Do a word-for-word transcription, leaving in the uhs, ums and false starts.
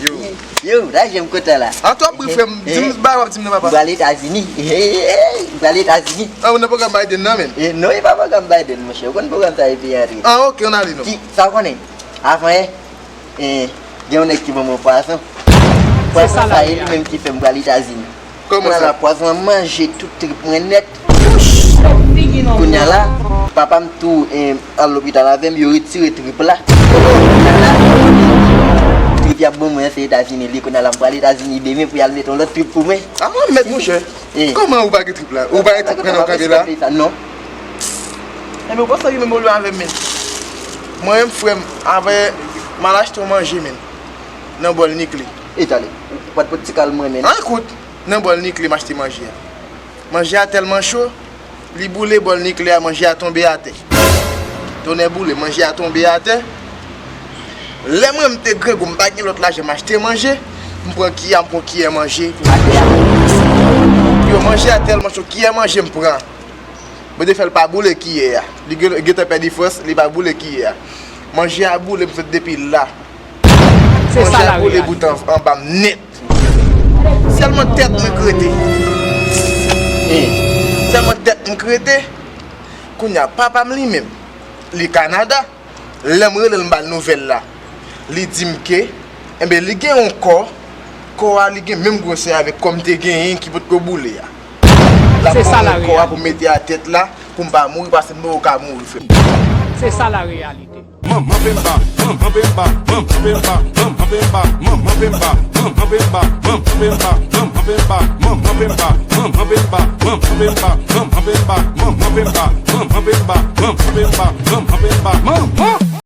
Yo. Yo, la jem kontan la. An twòp bri, frè m. Di m, ba w ap di m nan, papa. M pral Etazini. M pral Etazini. Ah, ou nan pwogram Biden nan, menm? Eh, non, e pa pwogram Biden, monchè. Ou konn pwogram sa epi antre. Ah, ok, ann ale non. Ki, sa w konnen? Avan yè, eh, gen yon nèg ki ban mwen pwason. Pwason sa, e li menm ki fè m pral Etazini. Kòman sa? Kounye a la, pwason an manje tout trip mwen nèt. Kounye a la, papa m tou, eh, al lopital avè m, yo retire trip la. Kounye a la, trip y ap ban mwen an se Etazini li. Kounye a la, m pral Etazini demen pou y al mete yon lòt trip pou mwen. Ah, mèt monchè. Eh. Kòman ou pa gen trip la? Ou pa gen trip pandan w kanpe la? Non. Enben, ou panse ki menm pwoblèm avè m, men. Mwen menm, frè m, avè m al achte yon manje, men. Nan bòl Nikle. E tande, ou pa t pot ti kal mwen, men. An, ekout, nan bòl Nikle, m achte manje a. Manje a tèlman cho, li boule bòl Nikle a, manje a tonbe atè. Tonnè boule, manje a tonbe atè. Lè mwen, m te grangou, m pa gen lòt lajan, m achte manje, m pran kiyè, m pran kiyè manje pou manje a. Yo, manje a tèlman cho, kiyè manje m pran. Mwen te fè l pa boule kiyè a. Li gen, gentan pèdi fòs, li pa boule kiyè a. Manje a boule, m sot depi la. Manje a boule bout an, anba m nèt. Sèlman tèt mwen k rete. Sèlman tèt mwen k rete. Kounye a, papa m li menm, li Kanada. Lè m rele l, m ba l nouvèl la. Li di m ke, enben, li gen yon kò. Kò a, li gen menm gwosè avèk kò m te genyen ki potko boule a. L ap ban mwen kò a pou m mete a tèt la, pou m pa mouri, paske m poko ka mouri, frè m. Se sa la reyalite. Manman Pemba, manman Pemba, manman Pemba, manman Pemba, manman Pemba, manman Pemba, manman Pemba, manman Pemba, manman Pemba, manman Pemba, manman Pemba, manman Pemba, manman Pemba, manman Pemba, manman.